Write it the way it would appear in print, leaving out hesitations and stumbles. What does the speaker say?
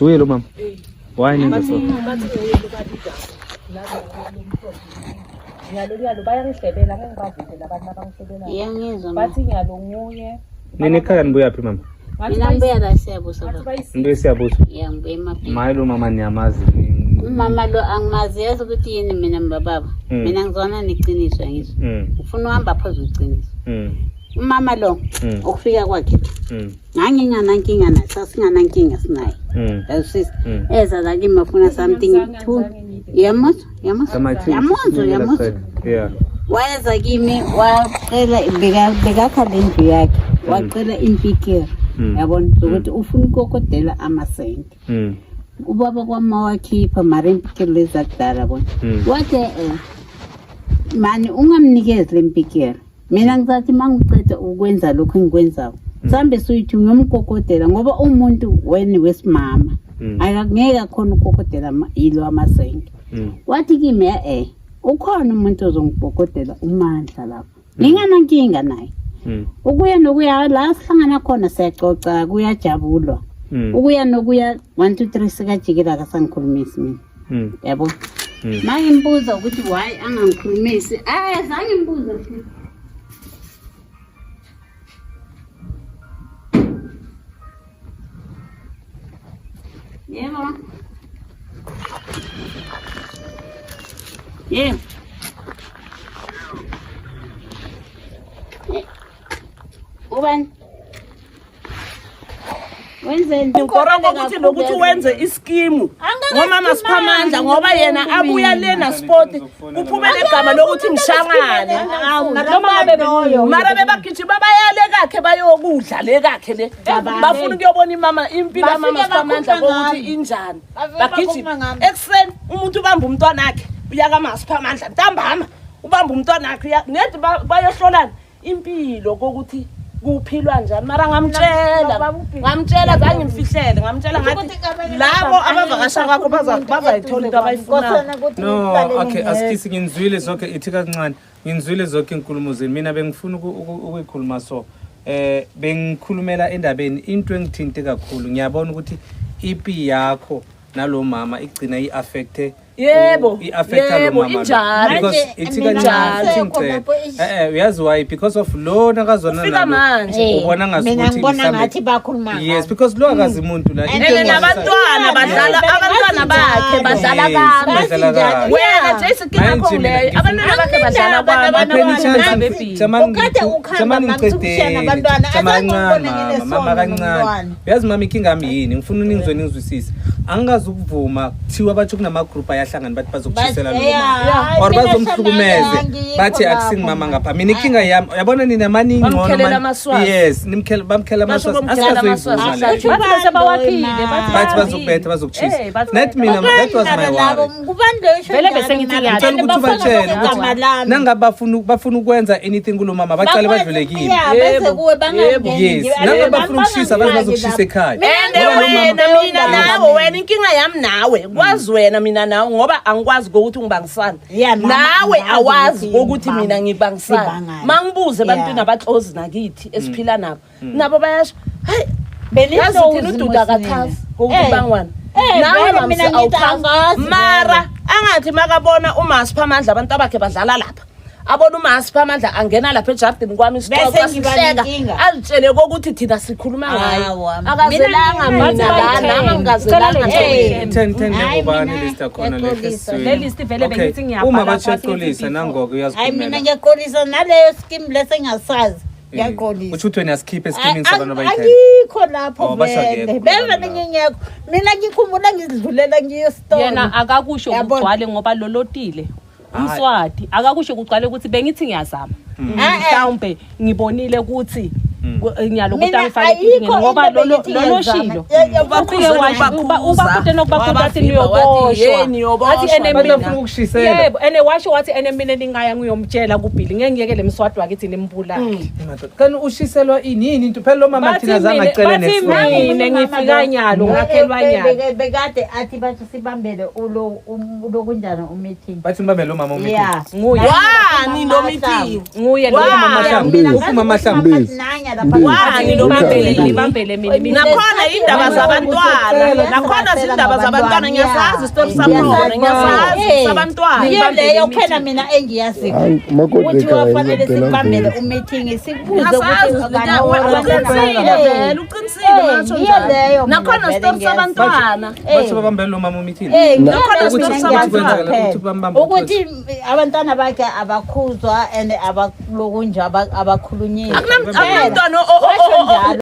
Uye lo mama. Why nenza so? Bathi nguye lo balida. Nyalo nyalo bayangihlebela ngeke ngibavike labantu abangihlebelayo. Iyangizwa ma. Bathi nyalo nguye. Nina ekhaya nibuyaphi mama? Mina ngibuya la Siyabusa baba. Into esiyabuzwa. Ya ngibuya emabhini. Maye lo mama niyamazi. Umama lo angimazi yazi ukuthi yini mina mbababa. Mina ngizwana neqiniso ngizwa. Ufuna uhamba phezu kweqiniso. Umama lo ukufika kwakhe nganginganankinga naye sasinganankinga sinaye. Yazwisisa. Eza la kimi afuna something two. Yamuzwa? Yamuzwa? Yamuzwa? Yamuzwa? Yeah. Wayeza kimi wacela bekakha le ndlu yakhe wacela impikere yabona ukuthi ufuna ukukokodela amasenti ubaba kwama wakhipha mara impikere lezi zakudala bona wathi eh mani ungamnikezi le mpikere mina ngizathi uma ngiceda ukwenza lokhu engikwenzayo sambe suyithi ngiyomkokodela ngoba umuntu weni wesimama akangeke akhona ukukokodela yilo amasenti wathi kimi eh ukhona umuntu ozongibhokodela uMandla lapho nginganankinga naye ukuya nokuya la sihlangana khona siyacoca kuyajabulwa ukuya nokuya 1 2 3 sikajikela akasangikhulumisi mina yabo ma ngimbuza ukuthi why angangikhulumisi eh zange ngimbuze futhi. Yebo. Yebo. Ubani? Wenzeni? Ngikora kokuthi nokuthi wenze iskimu ngomama Siphamandla ngoba yena abuya lena sport kuphume negama lokuthi mshangane mara bebagijima baya le kakhe bayokudla le kakhe le bafuna ukuyobona imama impilo yamama Siphamandla kokuthi injani bagijima ekuseni umuntu ubamba umntwana wakhe uya kamama Siphamandla ntambama ubamba umntwana wakhe nedi bayohlolana impilo kokuthi kuphilwa njani mara ngamtshela zange ngimfihlele ngamtshela ngathi labo abavakasha kwakho bazayithola into abayifunayo. No, okay, asikisi nginizwile zonke ithi kancane. Nginizwile zonke inkulumo zenu. Mina bengifuna ukuyikhuluma so. Bengikhulumela endabeni into engithinte kakhulu. Ngiyabona ukuthi ipi yakho nalo mama igcina i-affecte Yebo, i-affecta lo yebo, mama lo. injalo. Because Manje, ithi mina kancane ithi angisekho ngicela. lapho, eish. Uyazi why? Because of lo nakazwana Ufika nalo manje. ubona Mina ngasukuthi ngibona mhlambe- ngathi bakhuluma Yes, ngami. because lo akazi umuntu la. Into Ene engiwazisayo- nabantwana badlala abantwana bakhe badlala Yes, kami. badlala kabi. Wena Jason Manje kinakho mina leyo ngifuna- abantwana bakhe badlala kwami. Apheni chance, Ukade ukuhamba mama, usukushiya nabantwana, azange ungibone nginesono mama kancane. nomntwana. Uyazi mama inkinga yami yini? Ngifuna uningizwe ningizwisise. Angikazi ukuvuma kuthiwa batsho kunama-group ayahlangana bathi bazokushisela lo mama. Or bazomhlukumeze bathi akusingi mama ngapha. Mina inkinga yami uyabona nina mani ingcono Bamkhelela mani- amaswazi. Yes, nimkhela bamkhela Basho amaswazi. bamkhelela Asikazoyivuma amaswazi. leyo. Bathi bese bawakhile, bathi Bathi bahambile. bazokubetha bazokuchisa. Bathi Net mina that was my worry. Kubani loyo osho Vele njalo, bese ngithi mara? ngiyatshela Ngicela ukuthi ubatshele Igama ukuthi lami. nangabe bafuna ukwenza anything kulo mama baqale badlule kimi. Yeah, bese kuwe bangangeni. Yes, nangabe bafuna ukushisa baze bazokushisa ekhaya. Ende Ngoba lo wena mama- mina nawe wena inkinga yami nawe kwazi wena mina nawe ngoba angikwazi kokuthi ngibangisana Yeah, mama, nawe angazi awazi ukuthi kokuthi mina ngibangisana sibangani. mangibuze ebantwini Yeah. abatlozi nakithi esiphila nabo nabo bayasho hayi yazi thina ududa akathazi kokuthi bangwana nawe vele mamsi mina ngithi awuthazi angazi vele. mara angathi makabona uMasiphamandla abantu abakhe badlala lapha abona uMasiphamandla angena lapha ejardini kwami Bese sixoxa ngiba sihleka nenkinga. azitshele kokuthi thina sikhuluma ngaye Awa, akazelanga mina mina la nami angikazelanga Hey. 10 10 Hayi, ngubani mina list akhona le ngiyaxolisa. esizweni. Le list vele Okay, bengithi ngiyabhala Uma phasi ngithi bathi uyaxolisa before. nangoko Hayi mina uyazikhulumela. ngiyaxolisa naleyo scheme lesengasazi. Ngiyaxolisa. Utsho ukuthi wena asikhiphe esikimini sabantu abayi-10. Angikho lapho Oh, basho vele. akekho Beve abantu labo. ngingekho. Mina ngikhumbula ngizidlulela ngiye esitolo. Yena akakusho Yabona. kugcwale ngoba lolotile. Umswati akakusho kugcwale ukuthi bengithi ngiyazama. Mhlawumbe ngibonile ukuthi nyalo ukuthi Mina angifake ayikho inkinga ngoba into lolo bengithi lolo ngiyazama. shilo. Yeah, Ufike washo ubakhute nokubakhute athi Wabavimba wathi, "Hey, niyoboshwa. niyoboshwa." Athi ene Abantu mina. bafuna ukukushisela. Yebo, ene washo wathi ene mina ningaya ngiyomtshela kuBhili ngeke ngiyekele mswati wakithi nimbulale. Madoda, Kanti ushiselwa ini yini into phela lo mama Bathi thina zange mina- acele bathi next mina ngifika nyalo ngakhelwa nyalo. Bekade athi bathi sibambele ulo ulokunjani umeeting. Bathi nibambe lo mama umeeting. Yeah. Nguye. Wani lo meeting Nguye lo Wani? Mama Mahlangu, Mina uphi Mama ngazi Mahlangu? ukuthi Nanya Kuyakhanya lapha. Wani lo Nibambele, meeting? nibambele mina i-meeting. Nakhona indaba zabantwana, nakhona zindaba zabantwana, ngiyasazi isitori sakhona, ngiyasazi sabantwana. Yiyo leyo kuphela mina engiyaziko. Hayi, makoti Ukuthi ekhaya wafanele ngiyacela sikubambele vele. umeeting sikubuze Ngiyasazi ukuthi kanti uqinisile vele, uqinisile matsho Yiyo leyo njalo. mina Nakhona vele isitori ngiyazi. sabantwana. Bathi babambele lo mama umithini. Eh, Nakhona ngiyaleyo isitori mina sabantwana. ngiyazi kuphela. Ukuthi bambambe Ukuthi abantwana bakhe abakhuzwa and abalokunje abakhulunyiwe. Akunamntwana Washo njalo.